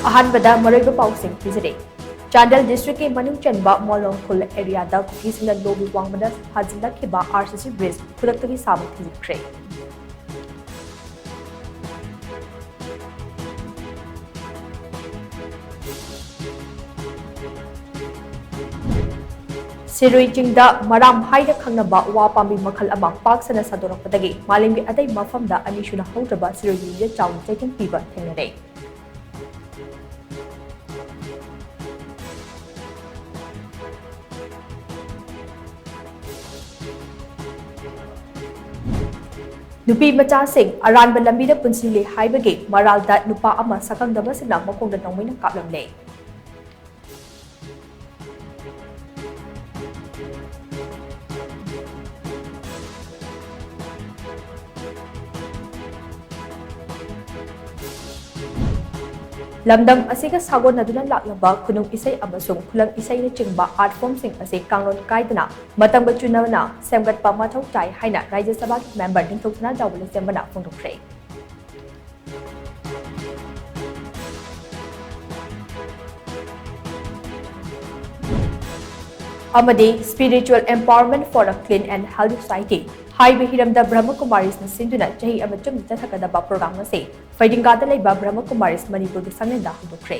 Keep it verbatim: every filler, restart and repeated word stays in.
ꯑꯍꯥꯟꯕꯗ ꯃꯔꯨꯑꯣꯏꯕ ꯄꯥꯎꯁꯤꯡ ꯊꯤꯖꯔꯤ꯫ ꯆꯥꯟꯗꯦꯜ district ꯀꯤ ꯃꯅꯨꯡ ꯆꯟꯕ ꯃꯣꯂꯣꯡ ꯈꯨꯜ area ꯗ ꯀꯨꯀꯤꯁꯤꯡꯅ ꯂꯣꯕꯤ ꯋꯥꯡꯃꯗ ꯁꯥꯖꯤꯜꯂꯛꯈꯤꯕ RCC bridge ꯈꯨꯗꯛꯇꯒꯤ ꯁꯥꯕ ꯊꯤꯡꯖꯤꯟꯈ꯭ꯔꯦ꯫ ꯁꯤꯔꯨꯏ ꯆꯤꯡꯗ ꯃꯔꯥꯝ ꯍꯥꯏꯅ ꯈꯪꯅꯕ ꯋꯥ ꯄꯥꯝꯕꯤ ꯃꯈꯜ ꯑꯃ ꯄꯥꯛ ꯁꯟꯅ ꯁꯟꯗꯣꯔꯛꯄꯗꯒꯤ ꯃꯥꯂꯦꯝꯒꯤ ꯑꯇꯩ ꯃꯐꯝꯗ ꯑꯅꯤꯁꯨꯅ ꯍꯧꯗ꯭ꯔꯕ ꯁꯤꯔꯨꯏ ꯂꯤꯂꯤꯗ ꯆꯥꯎꯅ ꯆꯩꯊꯦꯡ ꯄꯤꯕ ꯊꯦꯡꯅꯔꯦ꯫ ꯅꯨꯄꯤ ꯃꯆꯥꯁꯤꯡ ꯑꯔꯥꯟꯕ ꯂꯝꯕꯤꯗ ꯄꯨꯟꯁꯤꯜꯂꯤ ꯍꯥꯏꯕꯒꯤ ꯃꯔꯥꯜꯗ ꯅꯨꯄꯥ ꯑꯃ ꯁꯛꯈꯪꯗꯕꯁꯤꯡꯅ ꯃꯈꯣꯡꯗ ꯅꯣꯡꯃꯩꯅ ꯀꯥꯞꯂꯝꯂꯦ꯫ ꯂꯝꯗꯝ ꯑꯁꯤꯒ ꯁꯥꯒꯣꯟꯅꯗꯨꯅ ꯂꯥꯛꯂꯕ ꯈꯨꯅꯨꯡ ꯏꯁꯩ ꯑꯃꯁꯨꯡ ꯈꯨꯂꯪ ꯏꯁꯩꯅꯆꯤꯡꯕ art form ꯁꯤꯡ ꯑꯁꯤ ꯀꯥꯡꯂꯣꯟ ꯀꯥꯏꯗꯅ ꯃꯇꯝꯒ ꯆꯨꯅꯅ ꯁꯦꯝꯒꯠꯄ ꯃꯊꯧ ꯇꯥꯏ ꯍꯥꯏꯅ ꯔꯥꯖ꯭ꯌ ꯁꯚꯥꯒꯤ member ꯅꯤꯡꯊꯧ ꯁꯅꯥꯖꯥꯎꯕ ꯂꯩꯁꯦꯝꯕꯅ ꯐꯣꯡꯗꯣꯛꯈ꯭ꯔꯦ꯫ ꯑꯃꯗꯤ Spiritual Empowerment for a Clean and Healthy Society ꯍꯥꯏꯕ ꯍꯤꯔꯝꯗ ꯕ꯭ꯔꯍꯃ ꯀꯨꯃꯥꯔꯤꯁꯅ ꯁꯤꯟꯗꯨꯅ ꯆꯍꯤ ꯑꯃ ꯆꯨꯞꯅ ꯆꯠꯊꯒꯗꯕ program ꯑꯁꯤ ꯐꯩꯗꯤꯡꯒꯥꯗ ꯂꯩꯕ ꯕ꯭ꯔꯍꯃ ꯀꯨꯃꯥꯔꯤꯁ ꯃꯅꯤꯄꯨꯔꯒꯤ ꯁꯪꯂꯦꯟꯗ ꯍꯧꯗꯣꯛꯈ꯭ꯔꯦ꯫